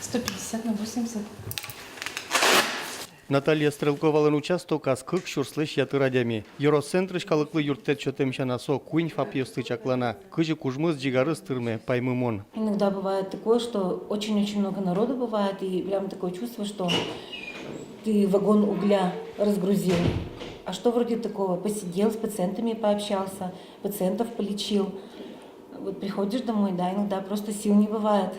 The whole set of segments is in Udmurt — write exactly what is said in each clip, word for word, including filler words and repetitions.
Сто пятьдесят на восемьдесят. Наталья Стрелковалэн участоказ кык сюрслэсь ятыр адями. Ёросцентрысь калыклы юрттэт сётэм сяна, со куинь ФАПъёсты чаклана. Кызьы кужмыз, ӟигарыз тырме, паймымон. Иногда бывает такое, что очень-очень много народу бывает, и прям такое чувство, что ты вагон угля разгрузил. А что вроде такого? Посидел, с пациентами пообщался, пациентов полечил. Вот приходишь домой, да, иногда просто сил не бывает.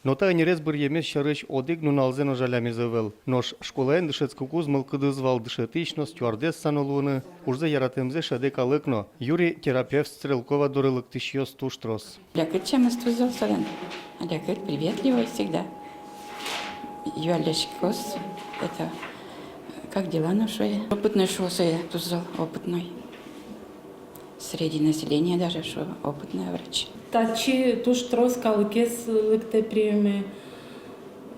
Но та ӧнерез быръемез сярысь одӥг нуналзэ но жалямез ӧвӧл. Нош школаын дышетскыкуз мылкыдыз вал дышетӥсь но, стюардесса но луыны. Ужзэ яратэмзэ шӧдэ калык но. Юри терапевт Стрелкова доры лыктӥсьёс туж трос. Лякыт сямыз туж зол солэн. Лякыт, приветливый всегда. Юалляськоз, это, как дела, но шуэ. Опытной шуо сое, туж зол, опытной. Среди населения даже, что опытная врач. Татчы туж трос калыкез лыктэ приёме,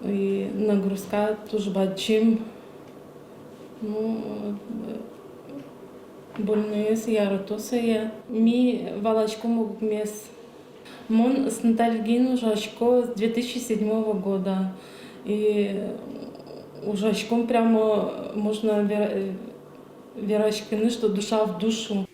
и нагрузка туж бадӟым. Ну, больноез ярато сое. Ми валаськом укмес. Мон с Натальей Евгеньевной ужасько с две тысячи седьмого года. И ужаськом прямо, можно вера-, вераськыны, что душа в душу.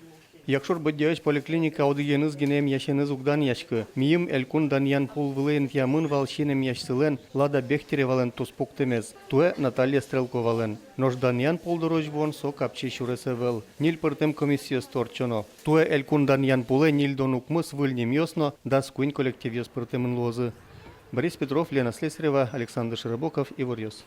Якшур-Бӧдьяысь поликлиника одӥгеныз гинэ эмъясеныз уг данъяськы. Мийым Элькун Данъян пул вылэ интыямын вал син эмъясьсылэн Лада Бехтеревалэн туспуктэмез. Туэ Наталья Стрелковалэн. Нош Данъян пул дорозь вуон со капчи сюрес ӧвӧл. Ньыль пӧртэм комиссиосты ортчоно. Туэ Элькун Данъян пулэ ньыльдон укмыс выль нимъёс но дас куинь коллективъёс пыртэмын луозы. Борис Петров, Лена Слесарева, Александр Широбоков, «Иворъёс».